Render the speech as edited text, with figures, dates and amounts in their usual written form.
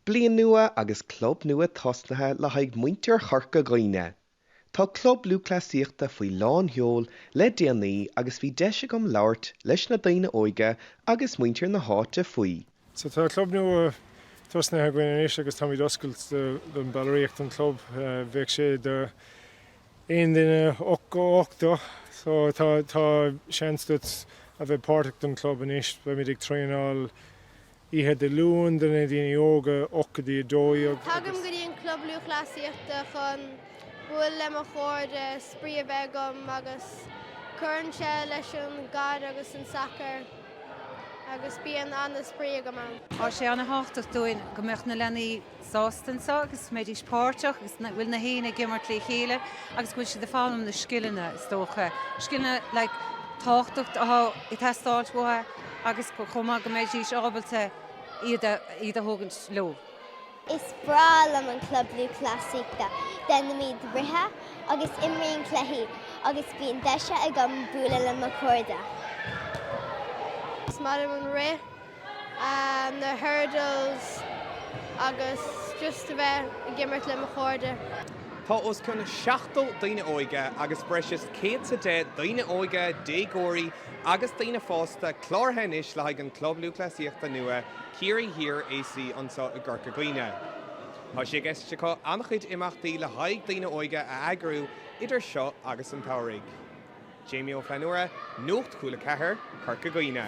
Bliain nua agus club nua tosnaithe le haghaidh muintir Chorca Dhuibhne. Tá Club Lúthchleasaíochta faoi lán sheol le déanaí agus bhí deis agam labhairt leis na daoine óige agus muintir na háite faoi. So tá club nua tosnaithe againn anois agus táimid oscailt don ballraíocht don chlub. Bheadh sé do aon duine 8 go 80 so tá tá seans duit a bheith páirteach don chlub anois. Beimid ag traenáil Oíche Dé Luain do na daoine óga, 8 go dtí 12 agus. Tagaim go dtí an Club Lúthchleasaíochta chun bualadh le mo chairde, spraoi a bheith agam agus cuireann sé leis an gcaid agus an sacar agus bíonn an-spraoi agam ann. Tá sé ana-thábhachtach dúinn go mbeadh na leanaí sásta anseo agus go mbeidís páirteach agus go bhfuil na héinne ag imirt le chéile agus go bhfuil siad ag foghlaim na scileanna is dócha, scileanna like tábhachtach atá ag teastáilt uathu agus chomh maith go mbeidís ábalta iad a iad a thógaint leo. Is breá liom an Club Lúthchleasaíochta. Déanaimid rithe agus imríonn cluichí agus bíonn deis agam bualadh le mo chairde. Is maith liom an rith. na hurdles agus just a bheith ag imirt le mo chairde. Tá os cionn 70 daoine óige agus breis is 110 daoine óige, déagóirí agus daoine fásta cláraithe anois le haghaidh an Club Lúthchleasaíochta nua Ciarraí Thiar AC anseo i gCorca Dhuibhne. Tá sé i gceist acu an-chuid imeachtaí le haghaidh daoine óige a eagrú idir seo agus an tsamhraidh. Jamie Ó Flannúra, Nuacht Cúla 4, Corca Dhuibhne.